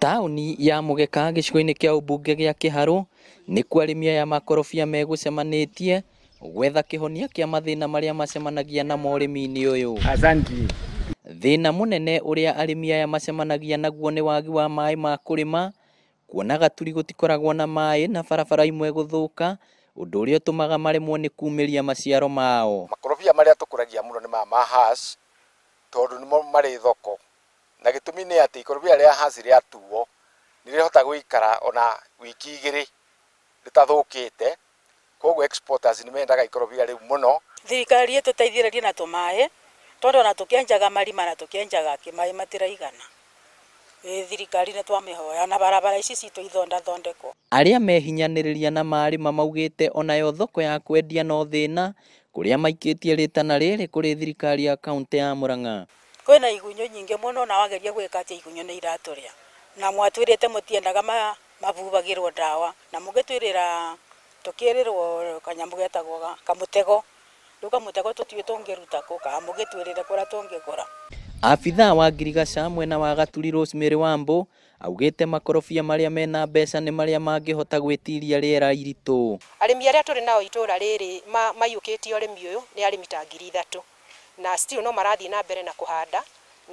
Taũni ya Mũgeka gĩcigo-inĩ kĩa ũmbunge gĩa Kĩharũ nĩkuo arĩmi aya makorobia megũcemanĩtie gwetha kĩhonia kĩa mathĩna marĩa macemanagia namo ũrĩmi-inĩ ũyũ. Asante. Thĩna mũnene ũrĩa arĩmi aya macemanagia naguo nĩ wagi wa maĩ ma kũrĩma, kuona Gaturi gũtikoragwo na maĩ na barabara imwe gũthũka, ũndũ ũrĩa ũtũmaga maremwo nĩ kumĩria maciaro mao. Makorobia marĩa tũkũragia mũno nĩ maya ma Hass tondũ nĩmo marĩ thoko, na gĩtũmi nĩ atĩ ikorobia rĩa Hass rĩatuo nĩ rĩhota gũikara ona wiki igĩrĩ rĩtathũkĩte, koguo exporters nĩ mendaga ikorobia rĩu mũno. Thirikari ĩtũteithĩrĩrie na tũmaĩ tondũ ona tũkĩenjaga marima na tũkĩenjaga kĩ maĩ matiraigana. Thirikari nĩ twamĩhoya na barabara ici citũ ithondathondekwo. Arĩa mehinyanĩrĩria na marĩma maugĩte onayo thoko ya kwendia no thĩna, kũrĩa maikĩtie rĩtana rĩrĩ kũrĩ thirikari ya kaũntĩ ya Murang'a. Kwĩna igunyũ nyingĩ mũno na wageria gwĩka atĩa igunyũ nĩ iratũrĩa, na mwatwĩrĩte mũtiendaga mabubagĩrwo ndawa, na mũgĩtwĩrĩra tũkĩrĩrwo kanyamũ getagwo kamũtego, rĩu kamũtego tũtiũĩ tũngĩruta kũ, kana mũgĩtwĩrĩre kũrĩa tũngĩgũra. Abithaa wa ngirigaca mwena wa Gaturi Rosemary Wambo augĩte makorobia marĩa mena mbeca nĩ marĩa mangĩhota gwĩtiria rĩera iritũ. Arĩmi arĩa tũrĩ nao itũra rĩrĩ maiyũkĩtie ũrĩmi ũyũ nĩ arĩmi ta 3,000, na still no marathiĩ na mbere na kũhanda,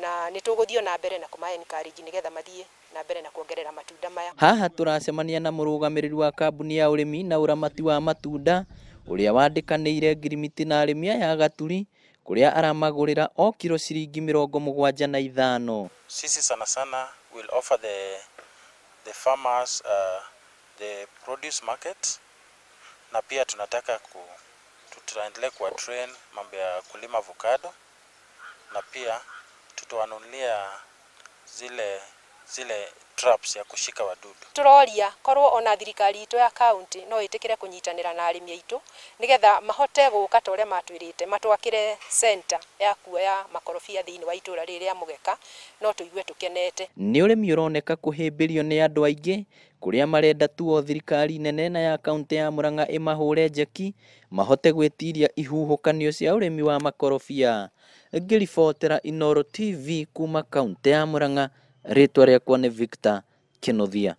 na nĩ tũgũthiĩ na mbere na kũma encourage nĩgetha mathiĩ na mbere na kuongerera matunda maya. Haha tũracemania na mũrũgamĩrĩri wa kambuni ya ũrĩmi na ũramati wa matunda ũrĩa wandĩkanĩire ngirimiti na arĩmi aya a Gaturi, kũrĩa aramagũrĩra o kiro ciringi 75. Sisi sana sana will offer the farmers the produce market, na pia tunataka tutaendelea kuwa train mambo ya kulima avocado, na pia tutawanunulia zile traps ya kushika wadudu. Turoria korwo ona thirikari itũ ya county no ĩtĩkĩre kũnyitanĩra na arĩmi aitũ nĩgetha mahote gũka ta ũrĩa matwĩrĩte matwakĩre center ya kuoya makorobia thĩinĩ wa itũra rĩrĩ rĩa Mũgeka, no tũigue tũkenete. Nĩ ũrĩmi ũroneka kũhĩmbĩrio nĩ andũ aingĩ kũrĩa marenda tu o thirikari nene na ya kaũntĩ ya Murang'a ĩmahũre njeki mahote gwĩtiria ihuhũkanio cia ũrĩmi wa makorobia. Ngĩribotera Inooro TV kuma kaũntĩ ya Murang'a, rĩtwa rĩakwa nĩ Victor Kĩnuthia.